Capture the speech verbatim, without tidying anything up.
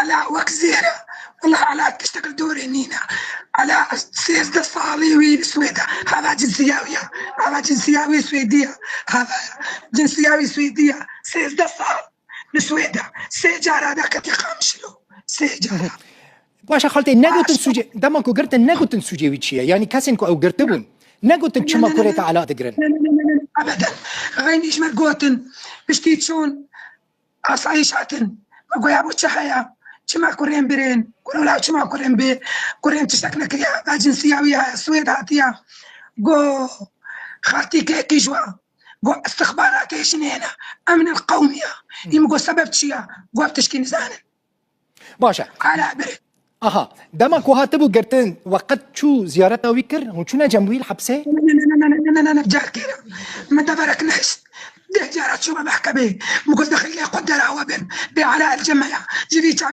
Ela wek zêr e. Wallah Ela tiştek li dorê nîne. Ela sêzdeh salî wî li Swêd e. Hava cinsiya wî ye. Hava cinsiya wî Swêdî ye. Hava cinsiya wî Swêdî ye. Sêzdeh sal li Swêd e. Sê cara de ketî Qamişlo. Sê cara. Baş e xaltê, negotin sûcê, dema ku girtin negotin sûcê wî çi ye? Yanî kesên ku ew girtibûn, negotin çima kurê te Ela digirin? Ebeden. Xeynî ji me gotin. Piştî çûn asayîş hatin. Me goya bo çi heye? Çima kurên birên? Kuro law çima kurên bi? Kurên tiştek nekiriye. Ve cinsiya wî heye. Swêd hatiye. Go xaltî kekî ji we. Go istixbaratê ji nê ne. Emnil qewmiye. Î min go sebeb çi ye? Go ev tişkî nizanin. Baş e. Hala bir. Aha, dema ku hatibû girtin, we qet çû ziyareta wî kir? Hûn çûne cem wî li hepsê? Carkê min deverek nehişt. Deh cara çûme mehkemê. Min got dexilê xwe derawe bin. Bê Ela el cem me ya. Ji vî çav